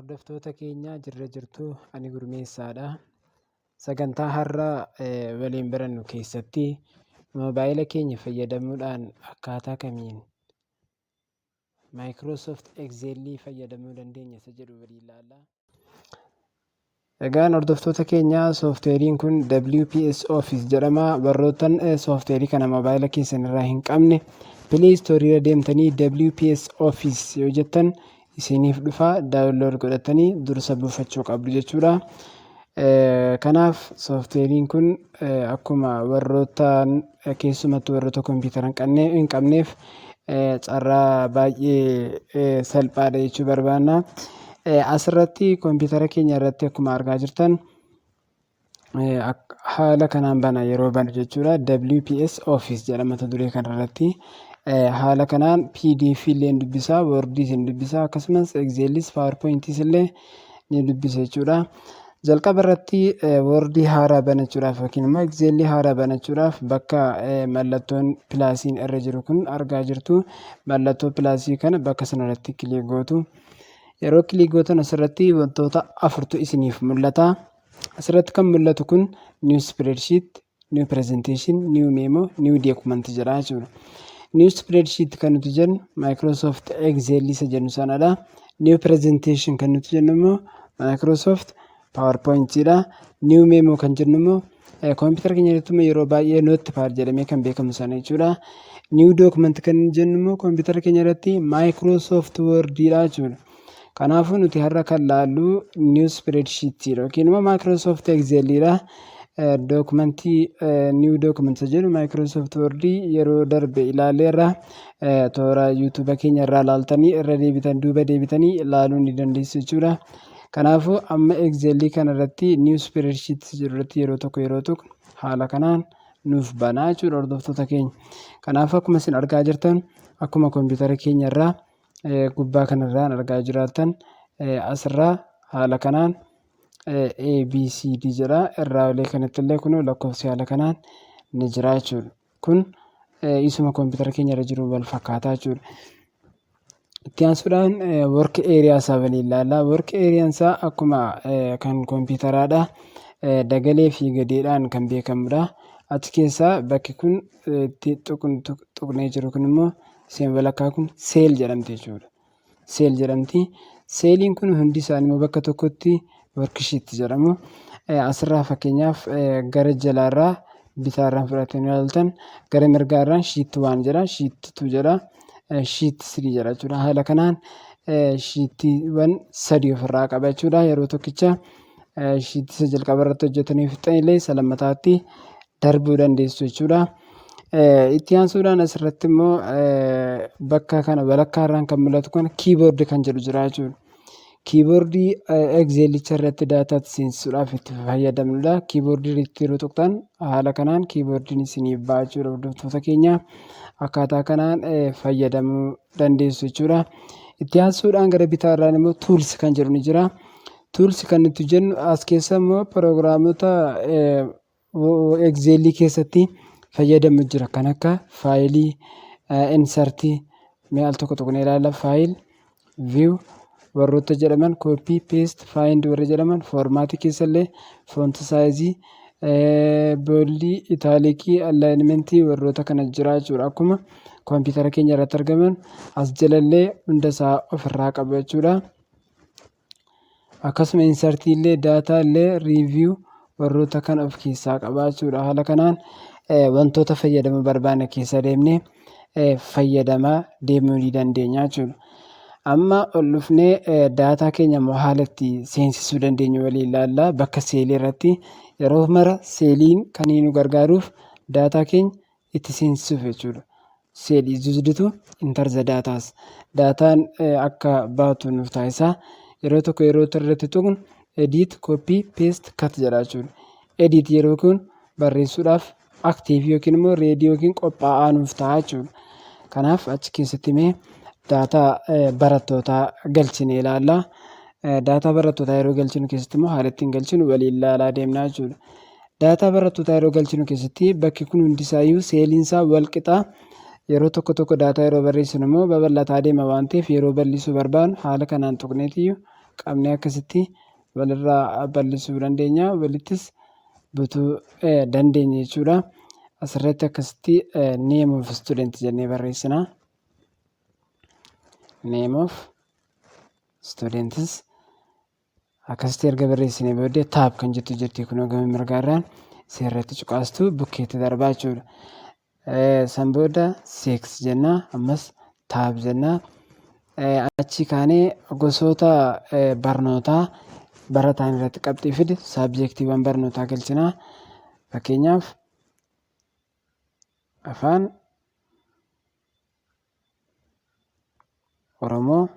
Hordoftoota keenya, jirra jirtu? Ani Gurmeessaadha. Sagantaa har'a waliin barannu keessatti moobaayila keenya fayyadamuudhaan akkaataa kamiin Microsoft Excel fayyadamuu dandeenya isa jedhu waliin ilaalla. Egaan hordoftoota keenya, sooftiweeriin kun WPS Office jedhama. Warroottan sooftiweerii kana moobaayila keessan irraa hin qabne, Play Store irra deemtanii WPS Office yoo jettan isiniif dhufa, download godhatanii dursa buufachuu qabdu jechuudha. Kanaaf sooftiweeriin kun akkuma warroottan, keessumattuu warroota kompiitara hin qabneef carraa baay'ee salphaadha jechuu barbaanna. Asirratti kompiitara keenya irratti akkuma argaa jirtan haala kanaan bana yeroo banu jechuudha. WPS Office jedha mata duree kanarratti. Haala kanaan PDF illee ni dubbisa, Wordis ni dubbisa, akkasumas Excelis, PowerPointis illee ni dubbisa jechuudha. Jalqaba irratti Wordii haaraa banachuudhaaf yookiin immoo Excelii haaraa banachuudhaaf bakka mallattoon pilaasiin irra jiru kun argaa jirtu. Mallattoo pilaasii kana bakka sanarratti click gootu. Yeroo click gootan asirratti wantoota afurtu isiniif mul'ata. Asirratti kan mul'atu kun New Spreadsheet, New Presentation, New Memo, New Document jedha jechuudha. New Spreadsheet kan nuti jennu Microsoft Excel isa jennu sanadha. New Presentation kan nuti jennu immoo Microsoft PowerPoint dha. New Memo kan jennu immoo koompitara keenya irratti yeroo baay'ee Notepad jedhamee kan beekamu sana jechuudha. New Document kan jennu immoo koompitara keenya irratti Microsoft Word dha jechuudha. Kanaafuu nuti har'a kan laallu New Spreadsheet yookiin immoo Microsoft Excel dha. Dookumentii New Document jedhu Microsoft Word yeroo darbe ilaaleerra. Toora YouTube keenya irraa ilaaltanii irra deebitan, duuba deebitanii ilaaluu ni dandeessu jechuudha. Kanaafuu amma Excel kana irratti New Spreadsheet jedhu irratti yeroo tokko yeroo tuqnu haala kanaan nuuf banaa jechuudha, hordoftoota keenya. Kanaafuu akkuma isin argaa jirtan, akkuma kompiitara keenya irraa gubbaa kanarraan argaa jiraattan, asirraa haala kanaan A, B, C, D jedha. Irraa olee kanatti illee kun lakkoofsi haala kanaan ni jira jechuudha. Kun isuma kompiitara keenya irra jiru wal fakkaataa jechuudha. Itti aansuudhaan work area isaa waliin ilaalla. Work area isaa akkuma kan kompiitaraadha. Dagalee fi gadeedhaan kan beekamudha. Achi keessaa bakki kun itti tuqnee jiru kun immoo isheen walakkaa kun cell jedhamti jechuudha. Cell jedhamti. Seeliin kun hundi isaanii immoo bakka tokkotti worksheet jedhamu. Asirraa fakkeenyaaf gara jalaarraa bitaarraan fudhatanii ilaaltan, gara mirgaarraan sheet 1 jedha, sheet 2 jedha, sheet 3 jedha jechuudha. Haala kanaan shiittiiwwan sadii ofirraa qaba jechuudha. Yeroo tokkicha shiitii isa jalqaba irratti hojjetanii fixan illee isa lammataatti darbuu dandeessu jechuudha. Itti aansuudhaan asirratti immoo bakka kana walakkaarraan kan mul'atu kun keyboard kan jedhu jira jechuudha. Kiiboordii Exceelicha irratti daataatti seensisuudhaaf itti fayyadamnudha. Kiiboordii irratti yeroo tuqxan haala kanaan kiiboordiin isiniif ba'a jechuudha, hordoftoota keenya. Akkaataa kanaan fayyadamuu dandeessu jechuudha. Itti aansuudhaan gara bitaarraan immoo tools kan jedhu ni jira. Tools kan nuti jennu as keessa immoo piroogiraamota Excelii keessatti fayyadamu jira. Kan akka faayilii, insertii, mee al tokko tuqnee ilaalla. File, view warroota jedhaman, copy, paste, find warra jedhaman, foormaatii keessallee font size, boldii, italicii, alignmentii warroota kana jira jechuudha. Akkuma kompiitara keenya irratti argaman as jalallee hunda isaa ofirraa qaba jechuudha. Akkasuma insertii illee, daataa illee, review warroota kana of keessaa qaba jechuudha. Haala kanaan wantoota fayyadamuu barbaanne keessa deemnee fayyadamaa deemuu ni dandeenya jechuudha. Amma ol dhufnee daataa keenya immoo haala itti seensisuu dandeenyu waliin ilaalla. Bakka seelii irratti yeroo mara seeliin kan nu gargaaruuf daataa keenya itti seensisuuf jechuudha. Cell is used to enter the datas. Daataan akka baatu nuuf taasisa. Yeroo tokko yeroo irratti tuqnu edit, copy, paste, cut jedha jechuudha. Edit yeroo kun barreessuudhaaf active yookiin immoo ready yookiin qophaa'aa nuuf ta'a jechuudha. Kanaaf achi keessatti mee daataa barattootaa galchine ilaalla. Daataa barattootaa yeroo galchinu keessatti immoo haala ittiin galchinu waliin ilaalaa deemna jechuudha. Daataa barattootaa yeroo galchinu keessatti bakki kun hundisaayyuu seeliin isaa wal qixa. Yeroo tokko tokko daataa yeroo barreessinu immoo babal'ataa deema waan ta'eef, yeroo bal'isuu barbaannu haala kanaan tuqneetiyyuu Qabnee akkasitti walirraa bal'isuu dandeenya. Walittis butuu dandeenya jechuudha. Asirratti akkasitti name of student jennee barreessina. Name of students akkasitti erga barreessinee booddee tab kan jettu jirti, kunoo gama mirgaarraan seerratti cuqaastu bukkeetti darbaa jechuudha. San booda sex jenna, ammas tab jenna. Achi kaanee gosoota barnootaa barataan irratti qabxii fide, subjectiiwwan barnootaa galchina. Fakkeenyaaf, Afaan Oromoo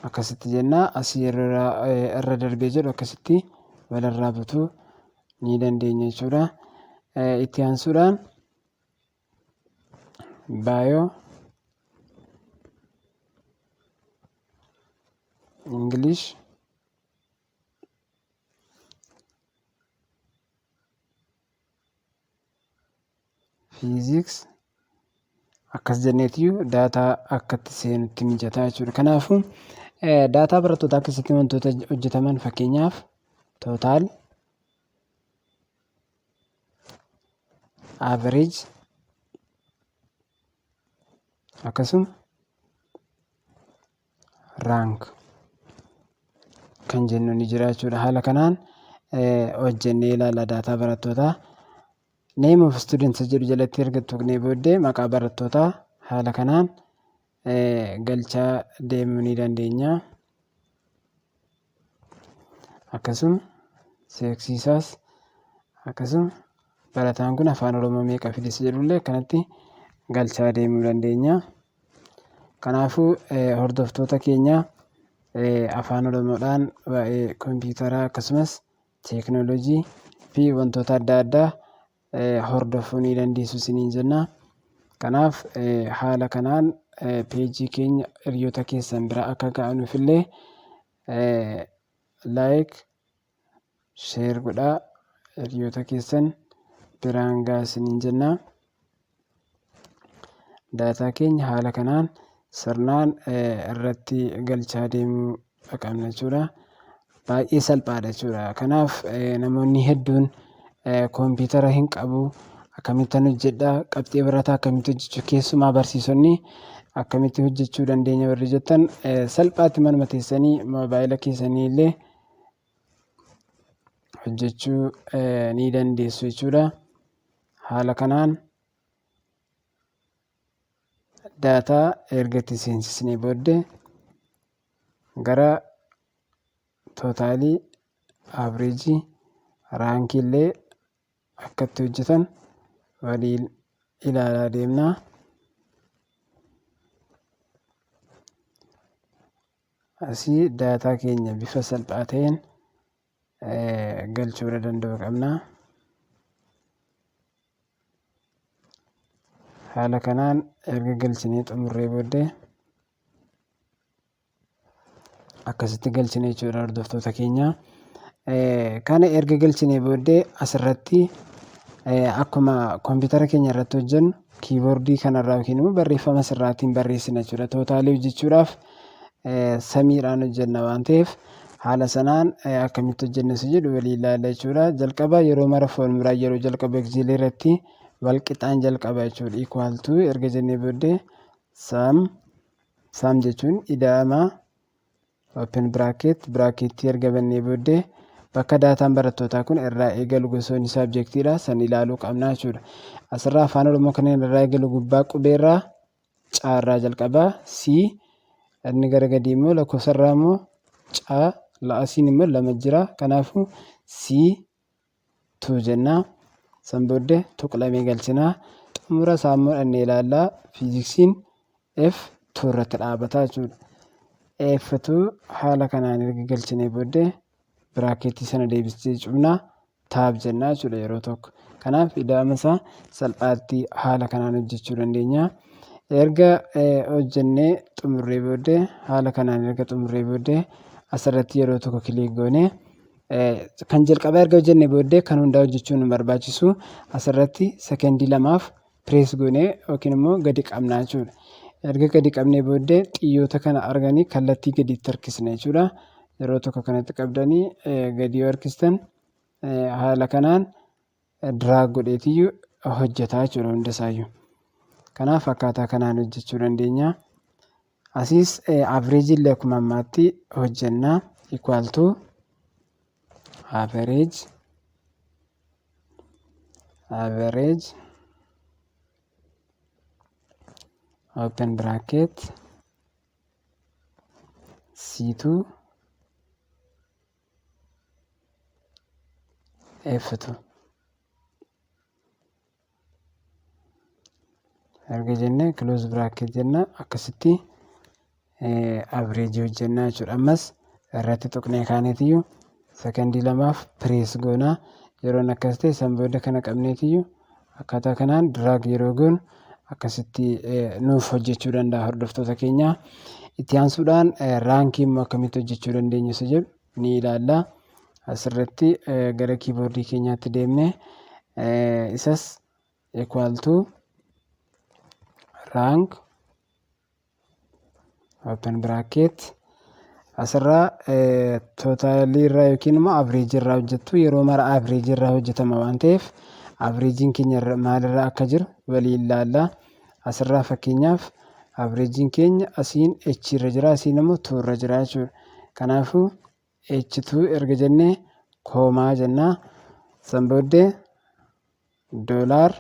akkasitti jenna. Asii irra darbee jedhu akkasitti walirraa butuu ni dandeenya jechuudha. Itti aansuudhaan bio, English, physics akkas jenneetiyyuu daataa akkatti seenutti mijataa jechuudha. Kanaafuu, daataa barattootaa keessatti wantoota hojjetaman, fakkeenyaaf total, average, akkasuma rank kan jennu ni jira jechuudha. Haala kanaan hojjennee ilaalla daataa barattootaa. Name of students jedhu jalatti erga tuqnee booddee maqaa barattootaa haala kanaan galchaa deemuu ni dandeenya. Akkasuma sexiisaas, akkasuma barataan kun Afaan Oromoo meeqa fides jedhullee akkanatti galchaa deemuu dandeenya. Kanaafuu, hordoftoota keenya, Afaan Oromoodhaan waa'ee kompiitaraa akkasumas teeknooloojii fi wantoota adda addaa hordofuu ni dandeessu isiniin jenna. Kanaaf, haala kanaan peejii keenya hiriyoota keessan bira akka ga'anuuf illee like, share godhaa, hiriyoota keessan biraan gahaa isiniin jenna. Daataa keenya haala kanaan sirnaan irratti galchaa deemuu qabna jechuudha. Baay'ee salphaadha jechuudha. Kanaaf, namoonni hedduun kompiitara hin qabu, akkamittan hojjedha, qabxii barataa akkamitti hojjechuu, keessumaa barsiisonni akkamitti hojjechuu dandeenya warri jettan, salphaatti manuma teessanii moobaayila keessanii illee hojjechuu ni dandeessu jechuudha. Haala kanaan daataa erga itti seensisnee booddee gara totalii, averageii, rankii illee akkatti hojjetan waliin ilaalaa deemna. Asii daataa keenya bifa salphaa ta'een galchuu danda'uu qabna. Haala kanaan erga galchinee xumurree booddee akkasitti galchine jechuudha, hordoftoota keenya. Kana erga galchinee booddee asirratti akkuma kompiitara keenya irratti hojjennu keyboardii kanarraa yookiin immoo barreeffama sirraatiin barreessina jechuudha. Totalii hojjechuudhaaf sumiidhaan hojjenna waan ta'eef, haala sanaan akkamitti hojjenna isa jedhu walii ilaalla jechuudha. Jalqaba yeroo mara foormulaa yeroo jalqaba Excelii irratti wal qixaan jalqaba jechuudha. Equal to erga jennee booddee sum, sum jechuun ida'ama, open bracket, bracketii erga bannee booddee bakka daataan barattootaa kun irraa eegalu, gosoonni subjectiidha, san ilaaluu qabna jechuudha. Asirraa Afaan Oromoo kanneen irraa eegalu gubbaa qubeerraa caarraa jalqabaa C, inni gara gadii immoo lakkoofsarraa immoo C, la'asiin immoo lama jira, kanaafuu C 2 jenna. San booddee tuqlamee galchinaa. Xumura isaa immoo dhannee ilaallaa, fiiziksiin F 2 irratti dhaabataa jechuudha. F2 haala kanaan erga galchinee booddee bracketii sana deebisee cufnaa, tab jennaa jechuudha yeroo tokko. Kanaaf, ida'ama isaa salphaatti haala kanaan hojjechuu dandeenya. Erga hojjennee xumurree booddee, haala kanaan erga xumurree booddee, asirratti yeroo tokko click goonee kan jalqabaa erga hojjennee booddee kan hundaa hojjechuun nu barbaachisu, asirratti sekendii 2f press goonee yookiin immoo gadi qabnaa jechuudha. Erga gadi qabnee booddee xiyyoota kana arganii kallattii gadiitti harkisna jechuudha. Yeroo tokko kanatti qabdanii gadi yoo harkistan haala kanaan drag godheetiyyuu hojjetaa jechuudha hundasaayyuu. Kanaaf akkaataa kanaan hojjechuu dandeenya. Asiis average illee akkuma ammaatti hojjenna. Equal to average open bracket C2 F2 erga jennee close bracket jenna, akkasitti average hojjennaa jechuudha. Ammas irratti tuqnee kaaneetiyyuu sekondii 2f press goonaa. Yeroon akkas ta'e san booda kana qabneetiyyuu akkaataa kanaan drag yeroo goonu akkasitti nuuf hojjechuu danda'a, hordoftoota keenya. Itti aansuudhaan rankii immoo akkamitti hojjechuu dandeenya isa jedhu ni ilaalla. Asirratti gara keyboardii keenyaatti deemnee isas equal to rank open bracket, asirraa totalii irraa yookiin immoo average irraa hojjettu. Yeroo mara average irraa hojjetama waan ta'eef, averagein keenya maalirraa akka jiru waliin ilaalla. Asirraa fakkeenyaaf averagein keenya asiin H irra jira, asiin immoo 2 irra jira jechuudha. Kanaafuu H2 erga jennee comma jennaa. San booddee dollar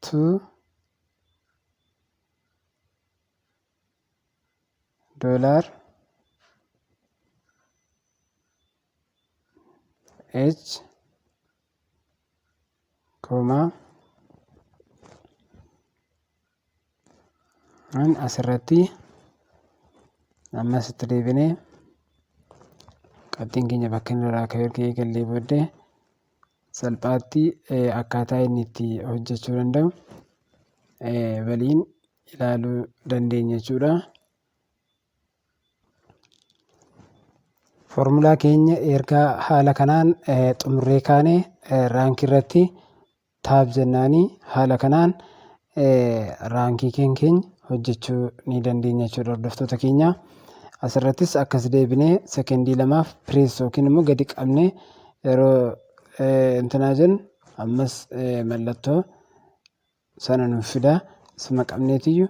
2 dollar H comma. Asirratti ammas itti deebinee qabxiin keenya bakka inni irraa ka'e erga eegallee booddee salphaatti akkaataa inni itti hojjechuu danda'u waliin ilaaluu dandeenya jechuudha. Foormulaa keenya erga haala kanaan xumurree kaane, rankii irratti tab jennaanii haala kanaan rankii keenya hojjechuu ni dandeenya jechuudha, hordoftoota keenya. Asirrattis akkas deebinee sekendii 2f press yookiin immoo gadi qabnee yeroo intinaa jennu ammas mallattoo sana nuuf fida. Isuma qabneetiyyuu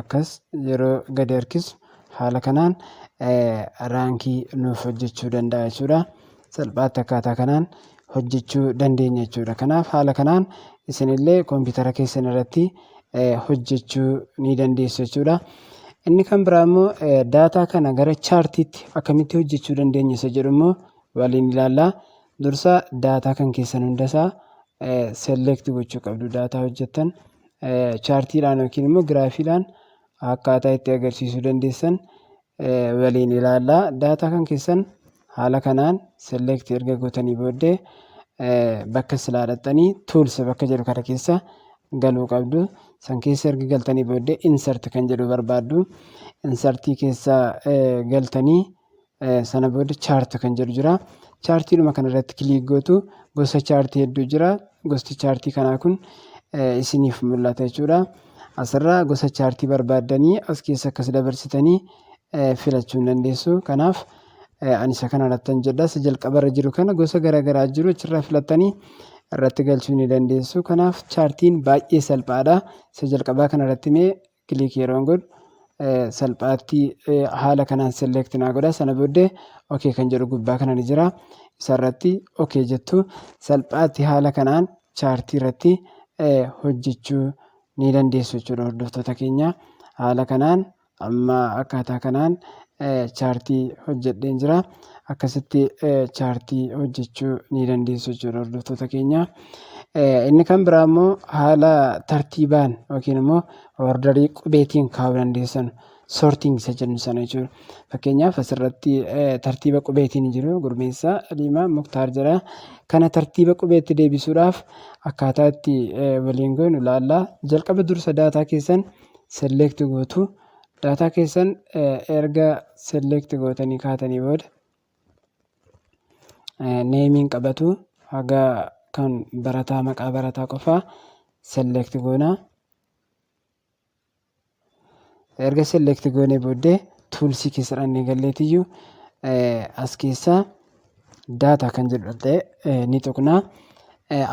akkas yeroo gadi harkisu haala kanaan rankii nuuf hojjechuu danda'a jechuudha. Salphaatti akkaataa kanaan hojjechuu dandeenya jechuudha. Kanaaf haala kanaan isinillee koompitara keessan irratti hojjechuu ni dandeessu jechuudha. Inni kan biraa immoo daataa kana gara chartiitti akkamitti hojjechuu dandeenya isa jedhu immoo waliin ilaalla. Dursa daataa kan keessan hundasaa select gochuu qabdu. Daataa hojjettan chartiidhaan yookiin immoo giraafiidhaan akkaataa itti agarsiisuu dandeessan waliin ilaalla. Daataa kan keessan haala kanaan select erga gootanii booddee bakka silaa dhaqxanii tools bakka jedhu kana keessa galuu qabdu. San keessa erga galtanii booddee insert kan jedhu barbaaddu. Insertii keessa galtanii sana booda chart kan jedhu jira. Chartiidhuma kanarratti click gootu. Gosa chartii hedduu jira. Gosti chartii kanaa kun isiniif mul'ata jechuudha. Asirraa gosa chartii barbaaddanii as keessa akkas dabarsitanii filachuu ni dandeessu. Kanaaf ani isa kana irrattan jedha. Isa jalqabarra jiru kana gosa garaagaraa jiru, achirraa filattanii irratti galchuu ni dandeessu. Kanaaf chartiin baay'ee salphaadha. Isa jalqabaa kana irratti mee click yeroon godhu salphaatti haala kanaan select naa godha. Sana booddee okay kan jedhu gubbaa kana ni jira. Isarratti okay jettu. Salphaatti haala kanaan chartii irratti hojjechuu ni dandeessu jechuudha, hordoftoota keenya. Haala kanaan amma akkaataa kanaan chartii hojjedheen jira. Akkasitti chartii hojjechuu ni dandeessu jechuudha, hordoftoota keenya. Inni kan biraa immoo haala tartiibaan yookiin immoo orderii qubeetiin kaa'uu dandeessan, sorting isa jennu sana jechuudha. Fakkeenyaaf asirratti tartiiba qubeetiin jiru Gurmeessaa, Liimaa, Muktaar jedha. Kana tartiiba qubeetti deebisuudhaaf akkaataa itti waliin goonu ilaalla. Jalqaba dursa daataa keessan select gootu. Daataa keessan erga select gootanii kaatanii booda nameiin qabatu haga kan barataa, maqaa barataa qofaa Select goona. Erga select goonee booddee toolsii keessa dhannee galleetiyyuu as keessaa data kan jedhu ta'e ni tuqna.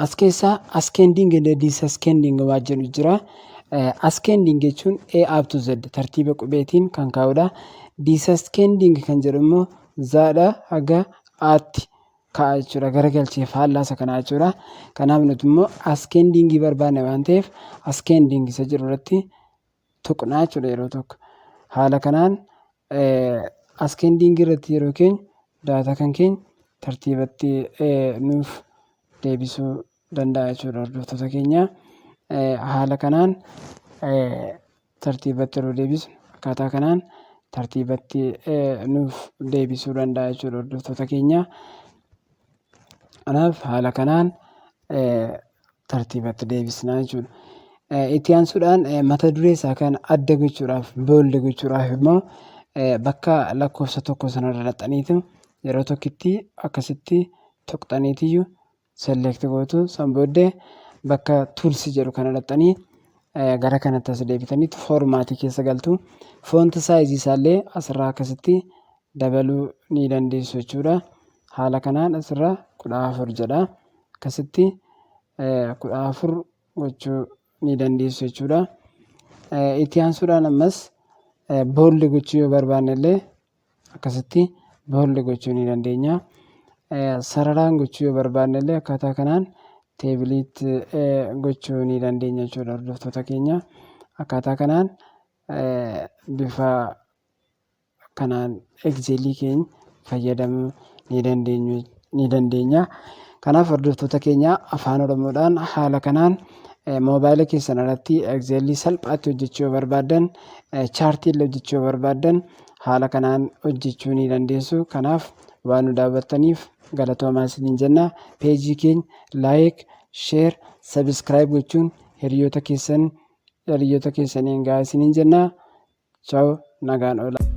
As keessaa ascending and descending waan jedhu jira. Ascending jechuun A up to Z tartiiba qubeetiin kan kaa'udha. Descending kan jedhu immoo Z'dha haga A'tti kaa'a jechuudha. Garagalchee faallaa isa kanaa jechuudha. Kanaaf nuti immoo ascendingii barbaanne waan ta'eef ascending isa jedhu irratti tuqnaa jechuudha yeroo tokko. Haala kanaan ascending irratti yeroo keenyu data kan keenya tartiibatti nuuf deebisuu danda'a jechuudha, hordoftoota keenya. Haala kanaan tartiibatti yeroo deebisnu akkaataa kanaan tartiibatti nuuf deebisuu danda'a jechuudha, hordoftoota keenya. Kanaaf haala kanaan tartiibatti deebisnaa jechuudha. Itti aansuudhaan mata duree isaa kana adda gochuudhaaf, bold gochuudhaaf immoo bakka lakkoofsa 1 sanarra dhaqxaniitu yeroo tokkitti akkasitti tuqxaniitiyyuu select gootu. San booddee bakka tools jedhu kana dhaqxanii gara kanatti as deebitaniitu formatii keessa galtu. Font sizeii isaallee asirraa akkasitti dabaluu ni dandeessu jechuudha. Haala kanaan asirraa 14 jedha. Akkasitti 14 gochuu ni dandeessu jechuudha. Itti aansuudhaan ammas bold gochuu yoo barbaanne illee akkasitti bold gochuu ni dandeenya. Sararaan gochuu yoo barbaanne illee akkaataa kanaan tableiitti gochuu ni dandeenya jechuudha, hordoftoota keenya. Akkaataa kanaan bifa kanaan Excelii keenya fayyadamuu ni dandeenya. Kanaaf hordoftoota keenya, Afaan Oromoodhaan haala kanaan moobaayila keessan irratti Excelii salphaatti hojjechuu yoo barbaaddan, chartii illee hojjechuu yoo barbaaddan, haala kanaan hojjechuu ni dandeessu. Kanaaf waan nu daawwattaniif galatoomaa isiniin jenna. Pageii keenya like, share, subscribe gochuun hiriyoota keessaniin gahaa isiniin jenna. Ciao, nagaan oola.